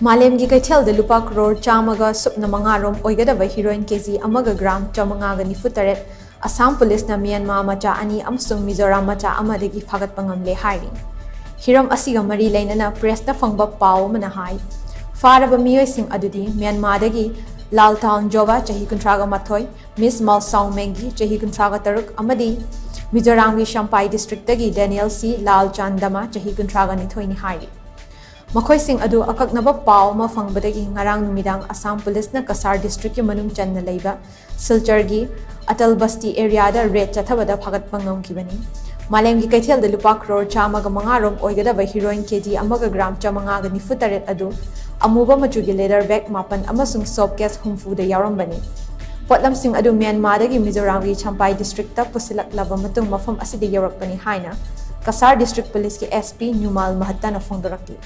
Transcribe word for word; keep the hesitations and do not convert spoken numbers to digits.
ꯃꯥꯂꯦꯝꯒꯤ ꯀꯩꯊꯦꯜꯗ ꯂꯨꯄꯥ ꯀ꯭ꯔꯣꯔ ꯆꯥꯝꯃꯒ ꯁꯨꯞꯅ ꯃꯉꯥ ꯔꯣꯝ ꯑꯣꯏꯒꯗꯕ ꯍꯤꯔꯣꯏꯟ ꯀꯦꯖꯤ ꯑꯃꯒ ꯒ꯭ꯔꯥꯝ ꯆꯥꯃꯉꯥꯒ ꯅꯤꯐꯨ ꯇꯔꯦꯠ ꯑꯁꯥꯝ ꯄꯨꯂꯤꯁꯅ ꯃ꯭ꯌꯥꯟꯃꯥꯔ ꯃꯆꯥ ꯑꯅꯤ ꯑꯃꯁꯨꯡ ꯃꯤꯖꯣꯔꯥꯝ ꯃꯆꯥ ꯑꯃꯗꯒꯤ ꯐꯥꯒꯠꯄ ꯉꯝꯂꯦ ꯍꯥꯏꯔꯤ꯫ ꯍꯤꯔꯝ ꯑꯁꯤꯒ ꯃꯔꯤ ꯂꯩꯅꯅ ꯄ꯭ꯔꯦꯁꯇ ꯐꯪꯕ ꯄꯥꯎ ꯑꯃꯅ ꯍꯥꯏ, ꯐꯥꯔꯕ ꯃꯤꯑꯣꯏꯁꯤꯡ ꯑꯗꯨꯗꯤ ꯃ꯭ꯌꯥꯟꯃꯥꯔꯗꯒꯤ ꯂꯥꯜ ꯊꯥꯎꯟ ꯖꯣꯕꯥ, ꯆꯍꯤ ꯀꯨꯟꯊ꯭ꯔꯥꯒ ꯃꯥꯊꯣꯏ, ꯃꯤꯁ ꯃꯥꯜꯁꯥꯎ ꯃꯦꯡꯒꯤ, ꯆꯍꯤ ꯀꯨꯟꯊ꯭ꯔꯥꯒ ꯇꯔꯨꯛ, ꯑꯃꯗꯤ ꯃꯤꯖꯣꯔꯥꯝꯒꯤ ꯆꯝꯄꯥꯏ ꯗꯤꯁꯇ꯭ꯔꯤꯛꯇꯒꯤ ꯗꯦꯅꯤꯌꯦꯜ ꯁꯤ ꯂꯥꯜ ꯆꯥꯟꯗꯃꯥ, ꯆꯍꯤ ꯀꯨꯟꯊ꯭ꯔꯥꯒ ꯅꯤꯊꯣꯏꯅꯤ ꯍꯥꯏꯔꯤ꯫ ꯃꯈꯣꯏꯁꯤꯡ ꯑꯗꯨ ꯑꯀꯛꯅꯕ ꯄꯥꯎ ꯑꯃ ꯐꯪꯕꯗꯒꯤ ꯉꯔꯥꯡ ꯅꯨꯃꯤꯗꯥꯡ ꯑꯁꯥꯝ ꯄꯨꯂꯤꯁꯅ ꯀꯁꯥꯔ ꯗꯤꯁꯇ꯭ꯔꯤꯛꯀꯤ ꯃꯅꯨꯡ ꯆꯟꯅ ꯂꯩꯕ ꯁꯤꯜꯆꯔꯒꯤ ꯑꯇꯜ ꯕꯁꯇꯤ ꯑꯦꯔꯤꯌꯥꯗ ꯔꯦꯗ ꯆꯠꯊꯕꯗ ꯐꯥꯒꯠꯄ ꯉꯝꯈꯤꯕꯅꯤ꯫ ꯃꯥꯂꯦꯝꯒꯤ ꯀꯩꯊꯦꯜꯗ ꯂꯨꯄꯥ ꯀ꯭ꯔꯣꯔ ꯆꯥꯝꯃꯒ ꯃꯉꯥ ꯔꯣꯝ ꯑꯣꯏꯒꯗꯕ ꯍꯤꯔꯣꯏꯟ ꯀꯦꯖꯤ ꯑꯃꯒ ꯒ꯭ꯔꯥꯝ ꯆꯥꯃꯉꯥꯒ ꯅꯤꯐꯨ ꯇꯔꯦꯠ ꯑꯗꯨ ꯑꯃꯨꯕ ꯃꯆꯨꯒꯤ ꯂꯦꯗꯔ ꯕꯦꯒ ꯃꯥꯄꯟ ꯑꯃꯁꯨꯡ ꯁꯣꯞ ꯀꯦꯁ ꯍꯨꯝꯐꯨꯗ ꯌꯥꯎꯔꯝꯕꯅꯤ꯫ ꯄꯣꯠꯂꯝꯁꯤꯡ ꯑꯗꯨ ꯃ꯭ꯌꯥꯟꯃꯥꯔꯗꯒꯤ ꯃꯤꯖꯣꯔꯥꯝꯒꯤ ꯆꯝꯄꯥꯏ ꯗꯤꯁꯇ꯭ꯔꯤꯛꯇ ꯄꯨꯁꯤꯜꯂꯛꯂꯕ ꯃꯇꯨꯡ ꯃꯐꯝ ꯑꯁꯤꯗ ꯌꯧꯔꯛꯄꯅꯤ ꯍꯥꯏꯅ ꯀꯁꯥꯔ ꯗꯤꯁꯇ꯭ꯔꯤꯛ ꯄꯨꯂꯤꯁꯀꯤ ꯑꯦꯁ ꯄꯤ ꯅ꯭ꯌꯨꯃꯥꯜ ꯃꯍꯠꯇꯅ ꯐꯣꯡꯗꯣꯔꯛꯂꯤ꯫